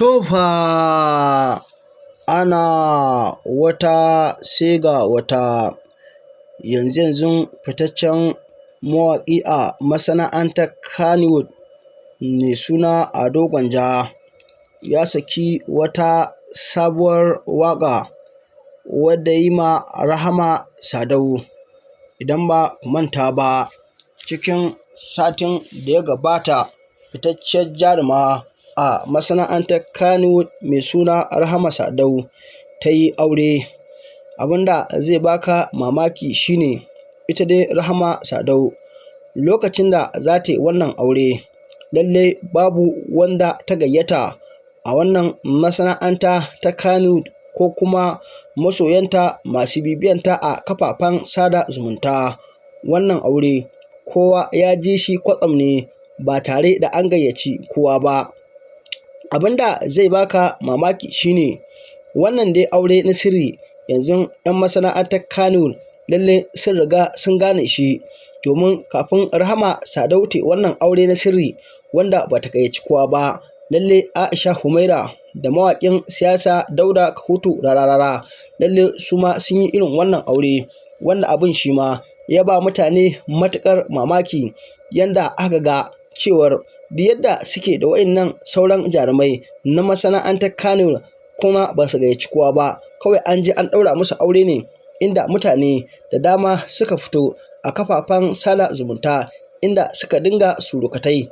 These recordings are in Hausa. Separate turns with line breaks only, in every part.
To fa, ana wata sai ga wata. Yanzu-yanzun fitaccen mawaƙi a masana'antar Kannywood mai suna Ado Gwanja ya saki wata sabuwar waƙa wadda ya yi ma Rahama Sadau. Idan ba ku manta ba, cikin satin da ya gabata, fitacciyar jaruma a masana'antar Kannywood mai suna Rahama Sadau ta yi aure. Abin da zai baka mamaki shine ita dai Rahama Sadau, lokacin da za ta yi wannan aure, lallai babu wanda ta gayyata a wannan masana'anta ta Kannywood ko kuma masoyanta masu bibiyanta a kafafen sada zumunta. Wannan aure kowa ya ji shi kwatsam ne ba tare da an gayyaci kowa ba. Abin da zai baka mamaki shine wannan dai aure na sirri, yanzu 'yan masana'antar Kannywood lallai sun riga sun gane shi, domin kafin Rahama Sadau ta yi wannan aure na sirri wanda bata gayyaci kowa ba, lallai Aisha Humaira da mawaƙin siyasa Dauda Kahutu Rarara lallai su ma sun yi irin wannan aure, wanda abin shi ma ya ba mutane matuƙar mamaki, yanda aka ga cewar duk yadda suke da wa'innan sauran jarumai na masana'antar Kannywood kuma ba su gayyaci kowa ba, kawai an je an ɗaura musu aure ne, inda mutane da dama suka fito a kafafen sada zumunta inda suka dinga surukatai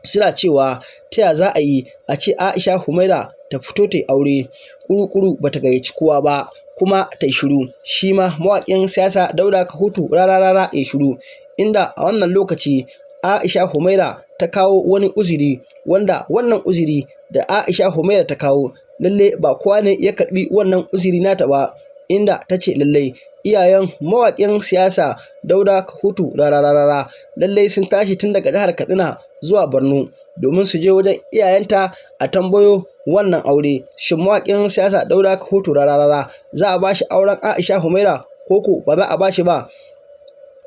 suna cewa ta ya za a yi a ce Aisha Humaira ta fito ta yi aure ƙuru-ƙuru bata gayyaci kowa ba, kuma ta yi shiru, shi ma mawaƙin siyasa Dauda Kahutu Rarara ya shiru, inda a wannan lokaci Aisha Humaira ta kawo wani uzuri, wanda wannan uzuri da Aisha Humaira ta kawo, lalle ba kowa ne ya karɓi wannan uzuri nata ba, inda ta ce lallai iyayen mawaƙin siyasa Dauda Kahutu Rarara lallai sun tashi tun daga jihar Katsina zuwa Borno domin su je wajen iyayenta a tambayo wannan aure, shin mawaƙin siyasa Dauda Kahutu Rarara za a bashi auren Aisha Humaira ko ko ba za a bashi ba?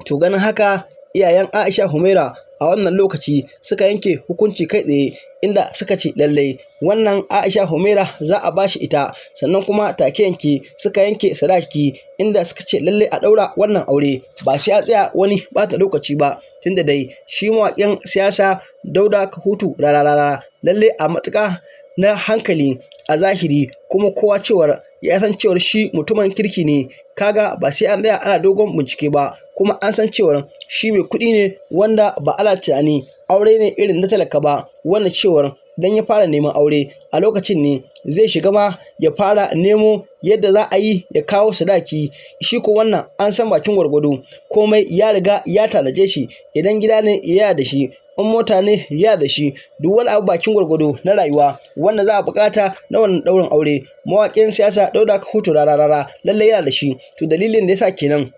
To, ganin haka, iyayen Aisha Humaira a wannan lokaci suka yanke hukunci kai tsaye, inda suka ce lallai wannan Aisha Humaira za a bashi ita. Sannan kuma take yanke suka yanke sadaki, inda suka ce lallai a ɗaura wannan aure ba sai a tsaya wani ɓata lokaci ba, tunda dai shi mawaƙin siyasa Dauda Kahutu Rarara lallai a matuƙa na hankali a zahiri kuma kowa cewar ya san cewar shi mutumin kirki ne. Kaga ba sai an tsaya ana dogon bincike ba, kuma an san cewar shi mai kuɗi ne, wanda ba ana tunani aure ne irin na talaka ba, wanda cewar idan ya fara neman aure a lokacin ne zai shiga ma ya fara nemo yadda za a yi ya kawo sadaki. Shi ko wannan an san bakin gwargwado komai ya riga ya tanaje shi, idan gida ne yana da shi, in mota ne yana da shi, duk wani abu bakin gwargwado na rayuwa wanda za a buƙata na wannan ɗaurin aure, mawaƙin siyasa Dauda Kahutu Rarara lallai yana da shi. To, dalilin da yasa kenan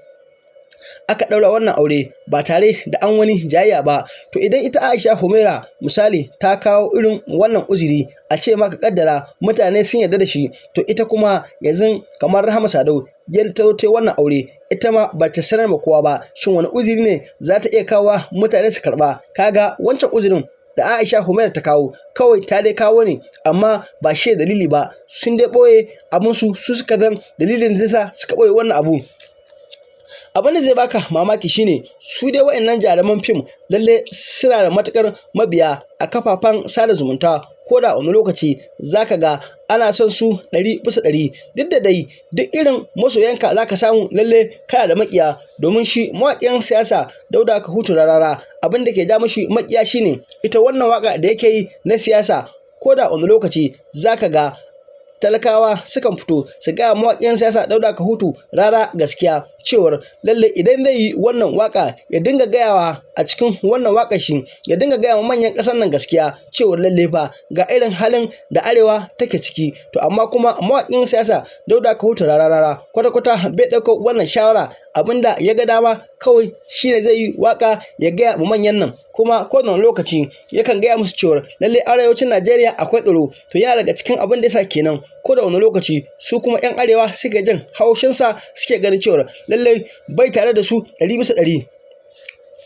aka ɗaura wannan aure ba tare da an wani jayayya ba. To, idan ita Aisha Humaira misali ta kawo irin wannan uzuri, a ce maka kaddara mutane sun yarda da shi, to ita kuma yanzu kamar Rahama Sadau yadda ta zo ta yi wannan aure, ita ma ba ta sanar ma kowa ba, shin wani uzuri ne za ta iya kawo mutane su karɓa? Kaga wancan uzurin da Aisha Humaira ta kawo, kawai ta dai kawo ne, amma ba shi dalili ba. Sun dai ɓoye abinsu, su suka zan dalilin da yasa suka ɓoye wannan abu. Abin da zai baka mamaki shine su dai wa'annan jaruman fim lalle suna da matukar mabiya a kafafen sada zumunta, ko da wani lokaci zaka ga ana son su 100%. Duk da dai duk irin masoyanka zaka samu lalle kana da makiya, domin shi mawaƙin siyasa Dauda Kahutu Rarara, abin da ke ja mashi makiya shine ita wannan waka da yake yi na siyasa. Ko da wani lokaci zaka ga talakawa sukan fito su gaya mawaƙin siyasa Dauda Kahutu Rara gaskiya cewar lalle idan zai yi wannan waka ya dinga gayawa a cikin wannan waƙar shi, ya dinga gaya wa manyan ƙasar nan gaskiya cewar lalle fa ga irin halin da arewa take ciki. To, amma kuma mawaƙin siyasa Dauda Kahutu Rarara kwata-kwata bai ɗauko wannan shawara. Abinda ya ga dama kawai shine zai yi waka ya gaya wa manyan nan, kuma kowane lokaci yakan gaya musu cewar lalle arewacin Najeriya akwai tsaro. To, yana daga cikin abin da yasa kenan ko da wani lokaci su kuma 'yan arewa suke jin haushinsa, suke ganin cewar lallai bai tare da su 100%.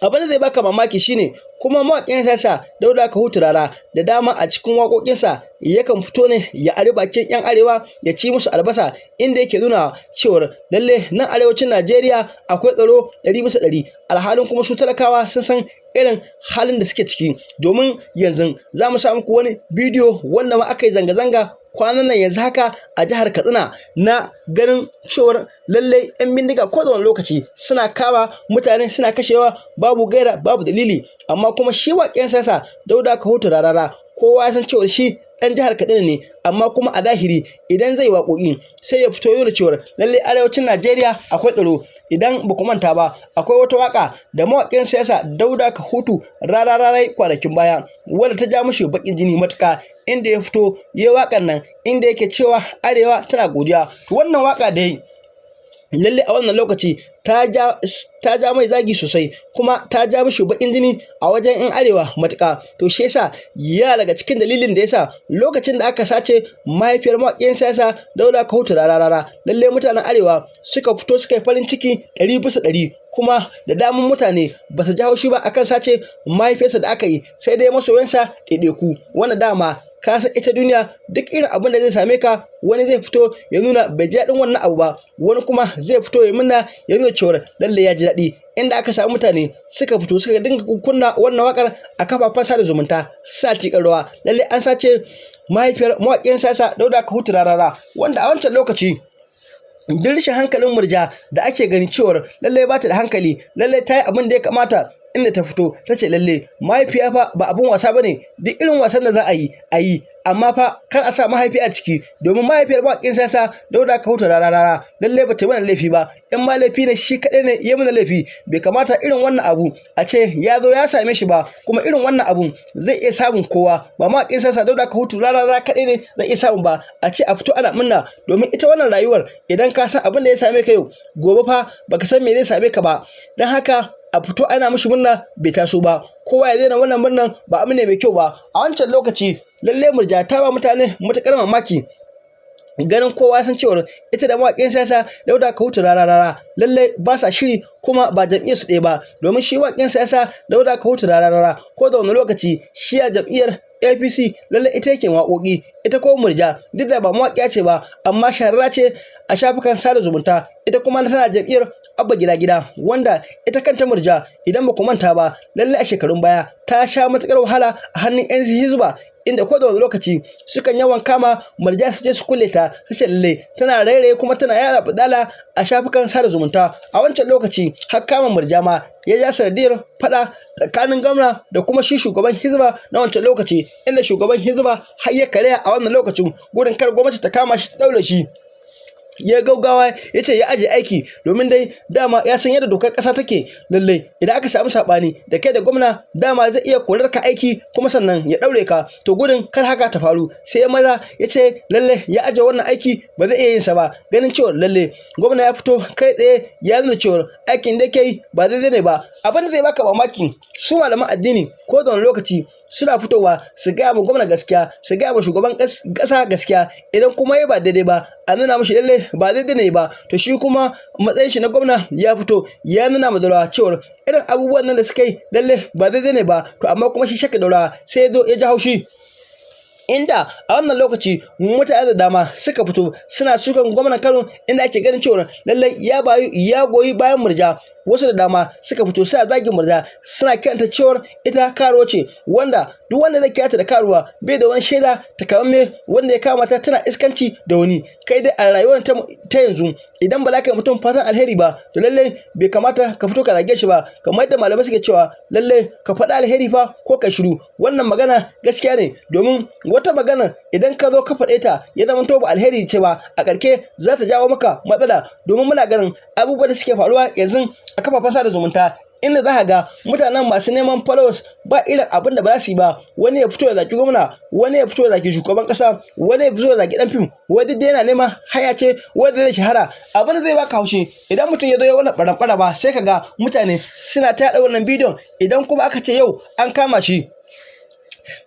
Abin da zai baka mamaki shine Kuma mawaƙin siyasa Dauda Kahutu Rarara da dama a cikin waƙoƙinsa yakan fito ne ya ari bakin 'yan arewa ya ci musu albasa, inda yake nuna cewar lalle nan arewacin Najeriya akwai tsaro 100%, alhalin kuma su talakawa sun san irin halin da suke ciki. Domin yanzu za mu sa muku wani bidiyo wanda ma aka yi zanga-zanga kwanan nan yanzu haka a jihar Katsina, na ganin cewar lallai 'yan bindiga ko da wani lokaci suna kama mutane suna kashewa babu gaira babu dalili. Amma kuma shi mawaƙin siyasa Dauda Kahutu Rarara, kowa ya san cewar shi ɗan jihar Katsina ne, amma kuma a zahiri idan zai waƙoƙi sai ya fito nuna cewar lallai arewacin Najeriya akwai tsaro. Idan ba ku manta ba, akwai wata waƙa da mawaƙin siyasa Dauda Kahutu Rarara kwanakin baya wadda ta ja mishi baƙin jini matuƙa, inda ya fito ya yi waƙar nan inda yake cewa arewa tana godiya. To wannan waƙa da ya yi lalle a wannan lokaci ta ja mai zagi sosai, kuma ta ja mishi baƙin jini a wajen 'yan arewa matuƙa. To shi yasa yana daga cikin dalilin da yasa lokacin da aka sace mahaifiyar mawaƙin siyasa Dauda Kahutu Rarara, lalle mutanen arewa suka fito suka yi farin ciki 100%, kuma da daman mutane ba su ji haushi ba akan sace mahaifiyarsa da aka yi, sai dai masoyansa ɗaiɗaiku, wanda dama ka san ita duniya duk irin abin da zai same ka, wani zai fito ya nuna bai ji daɗin wannan abu ba, wani kuma zai fito ya murna ya nuna cewar lalle ya ji daɗi. Inda aka samu mutane suka fito suka dinga kunna wannan waƙar a kafafen sada zumunta suna tiƙar rawa lalle an sace mahaifiyar mawaƙin siyasa Dauda Kahutu Rarara, wanda a wancan lokaci duk rashin hankalin Murja da ake gani cewar lallai ba ta da hankali, lallai ta yi abin da ya kamata, inda ta fito ta ce lalle mahaifiya fa ba abin wasa bane, duk irin wasan da za a yi a yi, amma fa kar a sa mahaifi a ciki, domin mahaifiyar mawaƙin siyasa Dauda Kahutu Rarara lalle ba ta mana laifi ba, in ma laifi ne shi kaɗai ne ya mana laifi. Bai kamata irin wannan abu a ce ya zo ya same shi ba, kuma irin wannan abun zai iya samun kowa, ba mawaƙin siyasa Dauda Kahutu Rarara kaɗai ne zai iya samu ba, a ce a fito ana murna. Domin ita wannan rayuwar idan ka san abin da ya same ka yau, gobe fa baka san me zai same ka ba. Don haka a fito ana mishi murna bai taso ba, kowa ya daina wannan murnan, ba abu ne mai kyau ba. A wancan lokaci lalle Murja ta ba mutane matuƙar mamaki, ganin kowa ya san cewar ita da mawaƙin siyasa Dauda Kahutu Rarara lalle ba sa shiri, kuma ba jam'iyyar su ɗaya ba. Domin shi mawaƙin siyasa Dauda Kahutu Rarara ko da wani lokaci shi a jam'iyyar APC lalle ita yake waƙoƙi, ita ko Murja duk da ba mawaƙiya ce ba amma shahararra ce a shafukan sada zumunta, ita kuma tana jam'iyyar Abba Gida Gida, wanda ita kanta Murja idan ba ku manta ba lalle a shekarun baya ta sha matuƙar wahala a hannun 'yan hizba, inda ko da wani lokaci sukan yawan kama Murja su je su kulle ta, su ce lalle tana rairaye kuma tana yaɗa badala a shafukan sada zumunta. A wancan lokaci har kama Murja ma ya ja sanadiyar faɗa tsakanin gwamna da kuma shi shugaban hizba na wancan lokaci, inda shugaban hizba har ya karaya a wannan lokacin gudun kar gwamnati ta kama shi ta ɗaure shi. Ya gaugawa ya ce ya ajiye aiki, domin dai dama ya san yadda dokar ƙasa take, lallai idan aka samu saɓani da kai da gwamna dama zai iya korar ka aiki kuma sannan ya ɗaure ka. To gudun kar haka ta faru sai ya maza ya ce lallai ya ajiye wannan aiki, ba zai iya yin sa ba, ganin cewa lallai gwamna ya fito kai tsaye ya nuna cewa aikin da yake yi ba daidai ne ba. Abin da zai baka mamaki, su malaman addini ko da wani lokaci suna fitowa su gaya ma gwamna gaskiya, su gaya ma shugaban ƙasa gaskiya, idan kuma ya ba daidai ba a nuna mashi lalle ba daidai ne ba. To shi kuma matsayin shi na gwamna ya fito ya nuna ma Daurawa cewar irin abubuwan nan da suka yi lalle ba daidai ne ba. To amma kuma shi Shakka Daurawa sai ya zo ya ji haushi, inda a wannan lokaci mutane da dama suka fito suna sukan gwamnan Kano, inda ake ganin cewa lallai ya bayu ya goyi bayan Murja. Wasu da dama suka fito suna zagin Murja, suna kiranta cewar ita karuwa ce, wanda duk wanda zai kirata da karuwa bai da wani shaida takamamme wanda ya kama ta tana iskanci da wani. Kai dai a rayuwar ta yanzu idan ba za ka yi mutum fatan alheri ba, to lallai bai kamata ka fito ka zage shi ba, kamar yadda malamai suke cewa lallai ka faɗi alheri fa ko ka shiru. Wannan magana gaskiya ne, domin wata maganar idan ka zo ka faɗe ta ya zama to ba alheri ce ba, a ƙarshe za ta jawo maka matsala. Domin muna ganin abubuwan da suke faruwa yanzu a kafafen sada zumunta, inda za ka ga mutanen masu neman followers ba irin abin da ba za su yi ba. Wani ya fito ya zagi gwamna, wani ya fito ya zagi shugaban ƙasa, wani ya fito ya zagi ɗan fim, wani dai yana neman hanya ce wanda zai shahara. Abin da zai baka haushi, idan mutum ya zo ya wannan ɓaran ba, sai ka ga mutane suna ta yaɗa wannan bidiyon. Idan kuma aka ce yau an kama shi,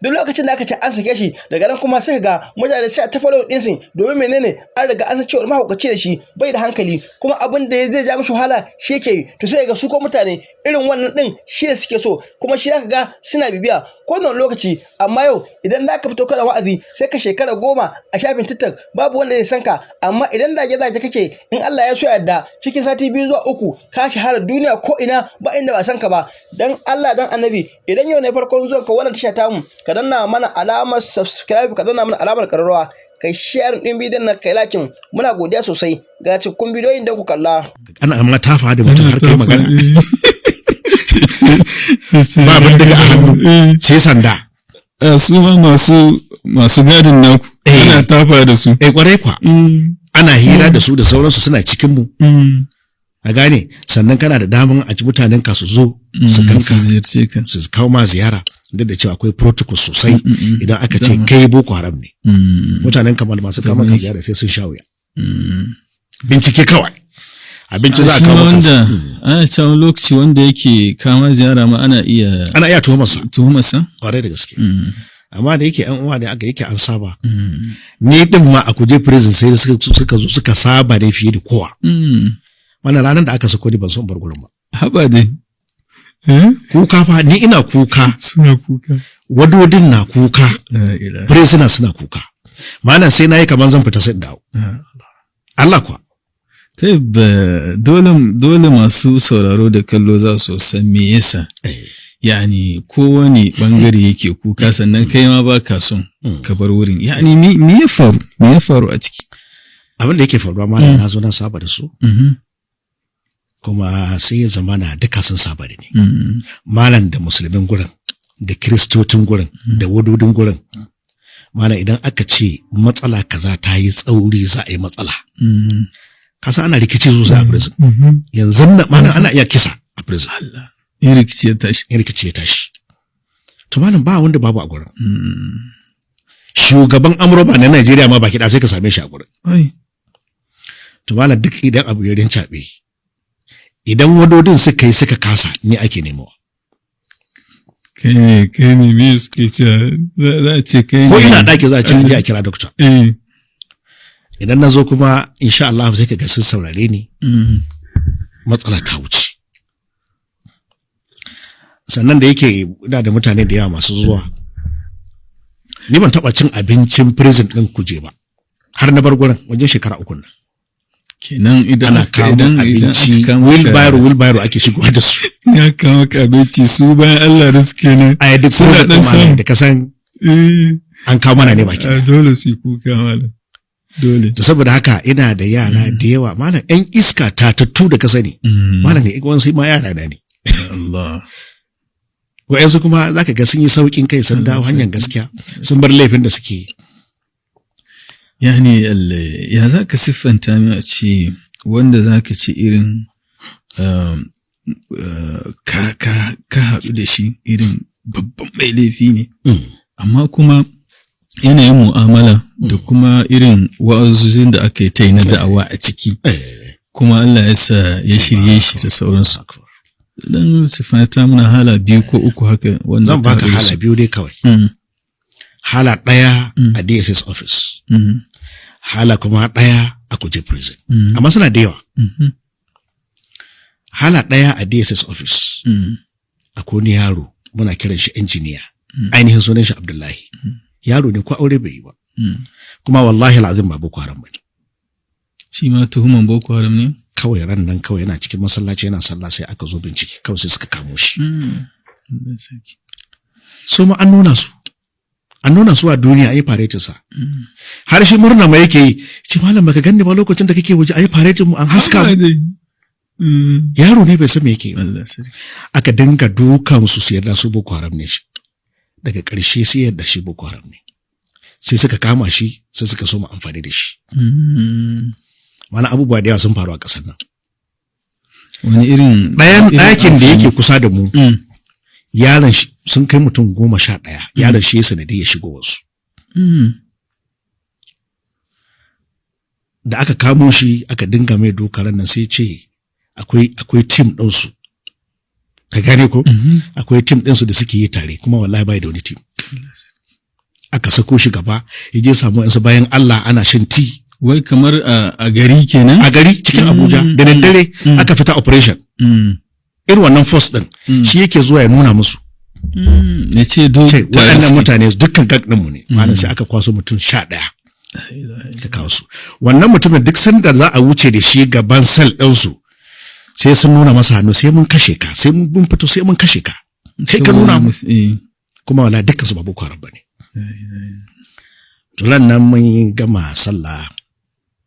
Duk lokacin da aka ce an sake shi, daga nan kuma sai ga mutane sai a ta follow din su. Domin menene? An riga an san cewa mahaukaci da shi, bai da hankali, kuma abin da zai ja mishi wahala shi yake yi. To sai ga su ko mutane irin wannan din shi ne suke so, kuma shi zaka ga suna bibiya ko wani lokaci. Amma yau idan zaka fito kana wa'azi, sai ka shekara 10 a shafin TikTok babu wanda zai san ka. Amma idan zage zage kake, in Allah ya so yarda, cikin sati 2 zuwa 3 ka shahara duniya, ko ina ba inda ba san ka ba. Dan Allah dan Annabi, idan yau ne farkon zuwan ka wannan tasha tamu, ka danna mana alamar subscribe, ka danna mana alamar kararrawa, kai share din bidiyon nan, kai liking. Muna godiya sosai. Ga cikakkun bidiyoyin da ku kalla.
Ana amma tafa da mutum har kai magana, ba bindiga a hannu sai sanda.
Su ma masu gadin naku ana tafa da su?
Eh, kwarai kwa. Ana hira da su da sauransu, suna cikin mu, a gane. Sannan kana da daman a ci mutanen ka su zo su ganka,
su ziyarce ka,
su kawo ma ziyara, duk da cewa akwai protocol sosai. Idan aka ce kai Boko Haram ne, mutanen kamar masu kama ka ziyara sai sun sha wuya. Bincike kawai, abinci za a
Shi ma
kawo maka.
Wanda ana cewa lokaci wanda yake kama ziyara ma ana iya
Ana iya tuhumarsa.
Tuhumarsa.
Kwarai da gaske. Amma da yake yan uwa ne aka yake an saba, ni din ma a Kuje Prison sai da suka zo suka saba da fiye da kowa. Wannan ranar da aka sako ni, ban son bar gurin ba.
Haba dai. Eh?
Kuka fa, ni ina kuka.
Suna kuka.
Wadodin na kuka.
La ilaha.
Prisoner suna kuka. Malam, sai na yi kamar zan fita sai in dawo. Allah kuwa.
Taib, dole masu sauraro da kallo za su san me yasa. Yani kowane bangare yake kuka, sannan kai ma ba ka son ka bar wurin. Yani me ya faru? Me ya faru a ciki?
Abin da yake faruwa, malam, na zo na saba da su, kuma sai ya zama na duka sun saba da ni. Malam, da musulmin gurin, da kiristocin gurin, da wadodin gurin, malam, idan aka ce matsala kaza ta yi tsauri, za a yi matsala, kasan ana rikici sosai a prison. Yanzu na malam, ana iya kisa a prison.
Allah. In rikici ya tashi.
In rikici ya tashi. To malam, ba wanda babu a gurin. Shugaban amurba na Najeriya ma baki da sai ka same shi a gurin.
Ai.
To malam, duk idan abu ya rincaɓe, idan wadodin suka yi suka kasa, ni ake nemowa.
Kai ne me suke cewa, za a ce kai
Ko
ne.
ina ɗaki, za a ce a je a kira doctor. Idan na zo kuma, insha Allah sai ka ga sun saurare ni, matsala ta wuce. Sannan da yake ina da mutane da yawa masu zuwa, ni ban taɓa cin abincin prison ɗin Kuje ba har na bar gurin wajen shekara 3 nan.
Kenan idan
Ana kawo
idan
abinci,
aka kama ka-
wheelbarrow wheelbarrow ake shigowa da su.
Ya kama ka abinci, su bayan Allah da suke nan.
A duk
Suna
prison
dan
ɗin malam,
samu.
da ka san an kawo mana ne baki
A
ɗaya.
dole su yi kuka, malam. Dole.
To saboda haka ina da yara da yawa, malam, yan iska tatattu da ka sani, malam, ne wasu ma yara na ne.
Allah.
Wa'yansu kuma zaka ga sun yi saukin kai, sun dawo hanyar gaskiya, sun bar laifin da suke yi.
Yani ya za ka siffanta min a ce wanda za ka ce irin ka haɗu da shi irin babban mai laifi ne, amma kuma yanayin mu'amala da kuma irin wa'azozin da aka yi ta yi na da'awa a ciki, kuma Allah ya sa ya shirye shi da sauransu? Dan siffanta mana hala biyu ko uku haka wanda
Zan
ka
baka
haɗu da
hala
su.
biyu dai kawai. Hala ɗaya a DSS office, hala kuma ɗaya a Kuje Prison, amma suna da yawa. Hala ɗaya a DSS office, akwai wani yaro muna kiran shi Engineer, ainihin sunan shi Abdullahi. Yaro ne, ko aure bai yi ba, kuma wallahi al'azim ba Boko Haram bane.
Shi ma tuhuman Boko Haram ne?
Kawai ran nan kawai yana cikin masallaci yana sallah, sai aka zo bincike, kawai sai suka kamo shi.
Allah sarki.
So ma an nuna su a duniya, an yi faretin sa. Har shi murna ma yake yi, ce malam, baka ganni ba lokacin da kake waje, an yi faretin mu, an haska mu.
Amma dai.
Yaro ne, bai san me yake yi ba.
Allah sarki.
Aka dinga dukan su su yarda su Boko Haram ne shi. Daga ƙarshe sai yarda shi Boko Haram ne, sai suka kama shi, sai suka so mu amfani da shi. Mana abubuwa da yawa sun faru a ƙasar nan.
Wani irin
Ɗayan
irin
ɗakin da
amfani?
yake kusa da mu, yaron shi sun kai mutum 11, yaron shi ya sanadi ya shigo wasu. Da aka kamo shi, aka dinga mai dokaran nan, sai ce akwai team ɗinsu, ka gane ko? Akwai team ɗinsu da suke yi tare, kuma wallahi bai da wani team. Aka sako shi gaba, ya je samu yansu bayan Allah ana shan tea.
Wai kamar a gari kenan?
A gari cikin Abuja da daddare aka fita operation. Irin wannan force din shi yake zuwa ya nuna musu.
Ya ce duk
ce
tare
waɗannan
suke.
Mutane dukkan gang ɗinmu ne. Malam, sai aka kwaso mutum 11 ka kawo su. Wannan mutumin, duk sanda za a wuce da shi gaban cell ɗinsu, sai sun nuna masa hannu, "Sai mun kashe ka, sai mun fito, sai mun kashe ka, kai ka nuna mu." Kuma wala dukkan su ba Boko Haram bane. To nan mun yi gama sallah,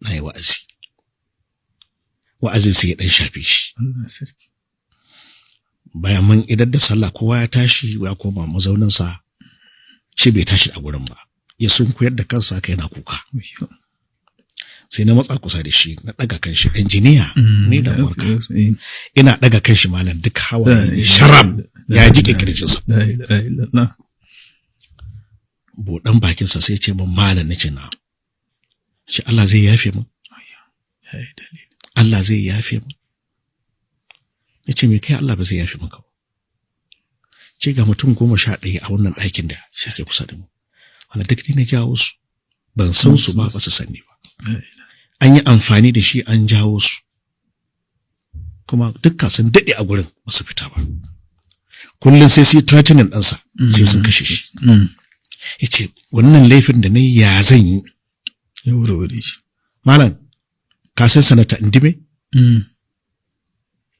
na yi wa'azi, wa'azin sai ya dan shafe shi.
Allah sarki.
Bayan mun idar da sallah, kowa ya tashi ya koma mazauninsa, shi bai tashi a gurin ba, ya sunkuyar da kansa haka yana kuka.
Wayyo.
Sai na matsa kusa da shi, na daga kan shi, "Injiniya, me da warka?" Ina daga kan shi, malam, duk hawaye sharab ya jike kirjinsa.
La ilaha illallah.
Buɗan bakinsa sai ce min, "Malam." Nace, "Na." Shi, "Allah zai yafe min?"
Ya yi dalili.
"Allah zai yafe min?" Nace, "Me kai Allah ba zai yafe maka ba?" Ce, "Ga mutum 11 a wannan ɗakin da suke kusa da mu, wanda duk ni na jawo su, ban san su ba, ba su sani ba."
La ilaha.
An yi amfani da shi an jawo su, kuma dukka sun daɗe a gurin ba su fita ba. Kullum sai su yi threatening ɗansa, sai sun kashe shi. Ya ce, "Wannan laifin da na yi, ya zan yi?"
Ya warware shi.
Malam, ka san Sanata Ndume?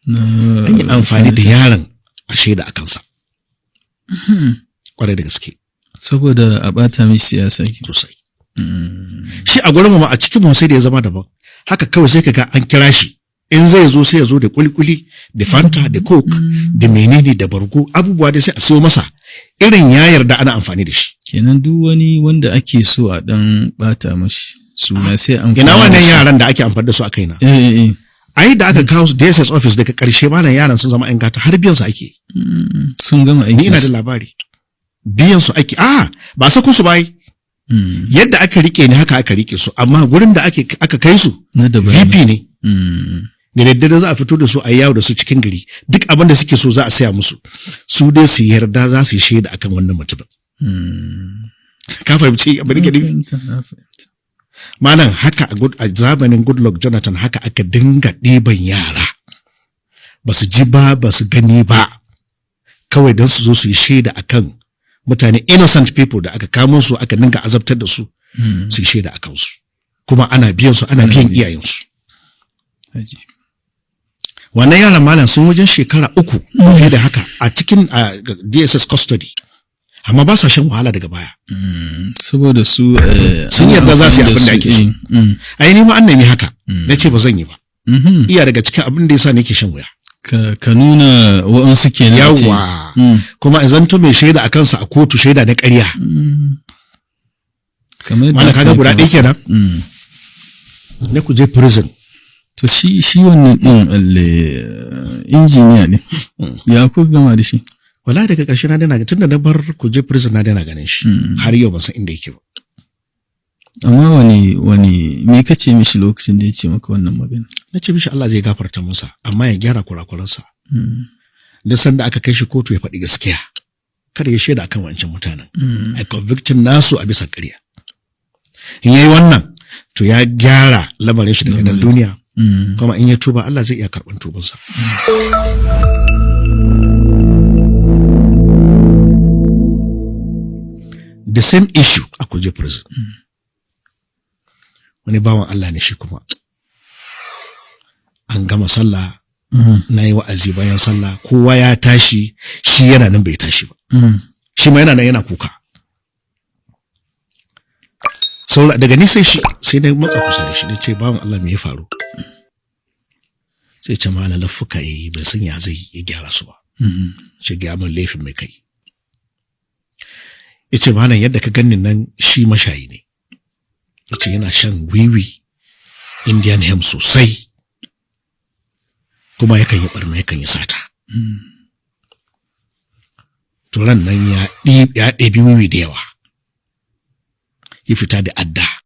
Na
An yi amfani da
sanata.
yaron a shaida a kansa, kwarai da gaske.
Saboda a ɓata mishi siyasa ke.
Sosai. Shi a gurin mu ma, a cikin mu, sai da ya zama daban. Haka kawai sai kaga an kira shi, in zai zo sai ya zo da kulikuli da Fanta da Coke da menene da bargo, abubuwa dai sai a siyo masa, irin ya yarda ana amfani da shi.
Kenan duk wani wanda ake so a ɗan ɓata mashi suna sai amfani
Ina
da
wannan
shi.
yaran da ake amfani da su a kaina?
Eh eh eh.
Ai da aka kawo su DSS office, daga karshe, malam, yaran sun zama yan gata, har biyan su ake.
Sun gama
Ni ina da
aikin su.
labari biyan su ake. A ba sako su bai. Yadda aka rike ni haka aka rike su, amma gurin da aka kai su
Na daban ne.
VP ne. Da daddare za a fito da su a yawo da su cikin gari, duk abin da suke so za a saya musu, su dai su yarda za su yi shaida akan wannan mutumin. Ka fahimci abin da ke
Na
nufi?
fahimta, na fahimta.
Malam, haka a zamanin Goodluck Jonathan haka aka dinga ɗiban yara, ba su ji ba, ba su gani ba, kawai don su zo su yi shaida akan mutane, innocent people da aka kamo su aka dinga azabtar da su, su yi shaida akan su, kuma ana biyan su, ana biyan iyayensu.
Haji.
Wannan yaran, malam, sun wajen shekara 3 ko fiye da haka a cikin DSS custody, amma ba sa shan wahala daga baya.
Saboda su
Sun
ana
yarda za su yi
amfani
abin da ake so.
eh.
Ai ni ma an nemi haka, na ce ba zan yi ba. Iya daga cikin abin da yasa nake shan wuya.
Ka nuna wa'ansu kenan a ce.
Yawwa. Kuma in zanto mai shaida a kansa a kotu, shaida na ƙarya.
Kamar yadda
Malam,
aka
kaga
yi
guda ɗaya
masa.
kenan. Na Kuje prison.
To shi wannan ɗin alle injiniya ne. Ya kuka gama da shi?
Wala daga ƙarshe na daina, tunda na bar Kuje prison na daina ganin shi. Har yau ban san inda yake ba.
Amma wani me kace mishi lokacin da ya ce maka wannan magana?
Na ce mishi Allah zai gafarta masa, amma ya gyara kurakuransa. Duk sanda aka kai shi kotu ya faɗi gaskiya. Kada ya shaida akan wancan mutanen. A convicting nasu a bisa ƙarya. In yayi wannan, to ya gyara lamarin shi daga nan duniya. Kuma in ya tuba, Allah zai iya karɓan tubansa. The same issue a Kuje prison. Wani bawan Allah ne shi kuma. An gama sallah, na yi wa'azi bayan sallah, kowa ya tashi, shi yana nan bai tashi ba. Shi ma yana nan yana kuka. Saura daga ni sai shi, sai na matsa kusa da shi, na ce, "Bawan Allah, me ya faru?" Sai ce, "Malam, laifuka yayi, bai san ya zai ya gyara su ba." Ce, "Gaya min laifin mai kai." Ya ce, "Malam, yadda ka ganni nan, shi mashayi ne." Ya ce yana shan wiwi, Indian hemp sosai, kuma yakan yi barna, yakan yi sata. To ran nan ya ɗebi wiwi da yawa, ya fita da adda.